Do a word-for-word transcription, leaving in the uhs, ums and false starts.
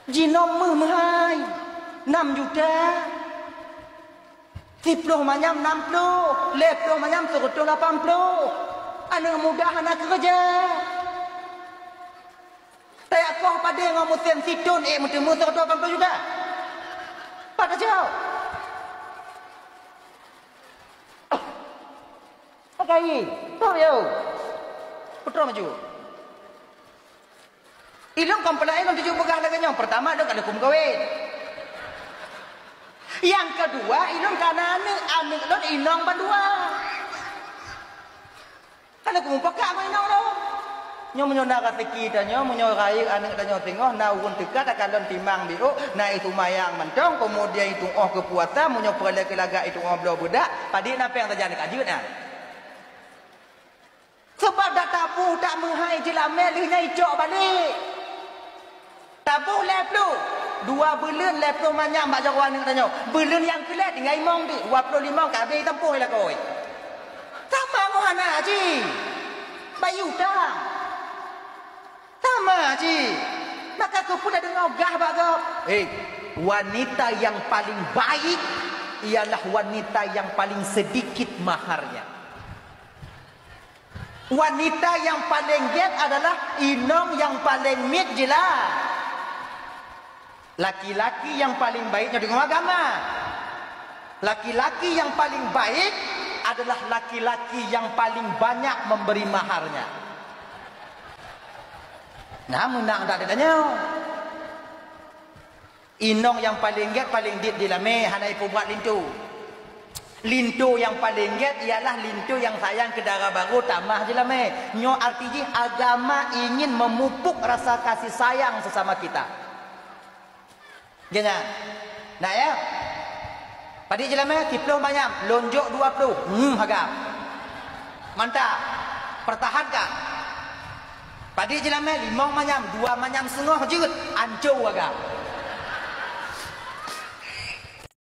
Jinom meuh meuhai, nam juta. Siploh manyam nam ploh, lhèe ploh manyam seureutôh lapan ploh. Aneuk muda hana keureuja. Tajak koh padé ngon meusén sithon ék meuteumé seureutôh lapan ploh juta. Pat tacok? Pakai, tôh yo. Putroe maju. Ilôn kon peulai lôn tuju peugah lagèe nyoe. Peurtama, lôn ka lheueh kumeukawen. Nyang keudua, ilôn ka na aneuk, aneuk lôn inong bandua. Ka lheueh kumupakak ngon inong lôn. Nyoe meunyoe na raseuki tanyoe, meunyoe rayeuk aneuk tanyoe singoh, na ureueng teuka takalon timang biôk, na isumayang mantong, keumudian itu'oh keu puasa, meunyoe peureulèe keu lagak itu'oh bloe beudak, padit na péng sajan ka jeuet nyan. Sabab dak taboh that meuhai jeulamé lheueh nyan icok balek. Taboh lhèe ploh, dua buleuen lhèe ploh manyam bak jaroe aneuk tanyoe. Buleuen nyang keulhèe tinggai limong teuk, dua ploh limong ka abéh tampôh lakoe. Sama ngon hana jih. Bayeue utang. Sama jih. Maka keupeue tadeungoe gah bak gob? Hei, wanita yang paling baik ialah wanita yang paling sedikit maharnya. Wanita nyang paleng gét adalah inong nyang paleng miet jila. Laki-laki nyang paleng baik nyoe deungoe agama. Laki-laki nyang paleng baik adalah laki-laki nyang paleng banyak memberi maharnya. Nah, meunang dak tanyoe. Inong nyang paleng gét paleng dit jeulamé hana ipeubuet linto. Linto nyang paleng gét ialah linto nyang sayang keu dara barô tamah jeulamé. Nyoe arti jih agama ingin memupuk rasa kasih sayang sesama kita. Geuhnyan. Nah ya. Padit jeulamé siploh manyam, lôn jok dua ploh. Hmm, hagam. Mantap. Pertahankan. Padit jeulamé limong manyam, dua manyam seungoh jeuet, ancô agam.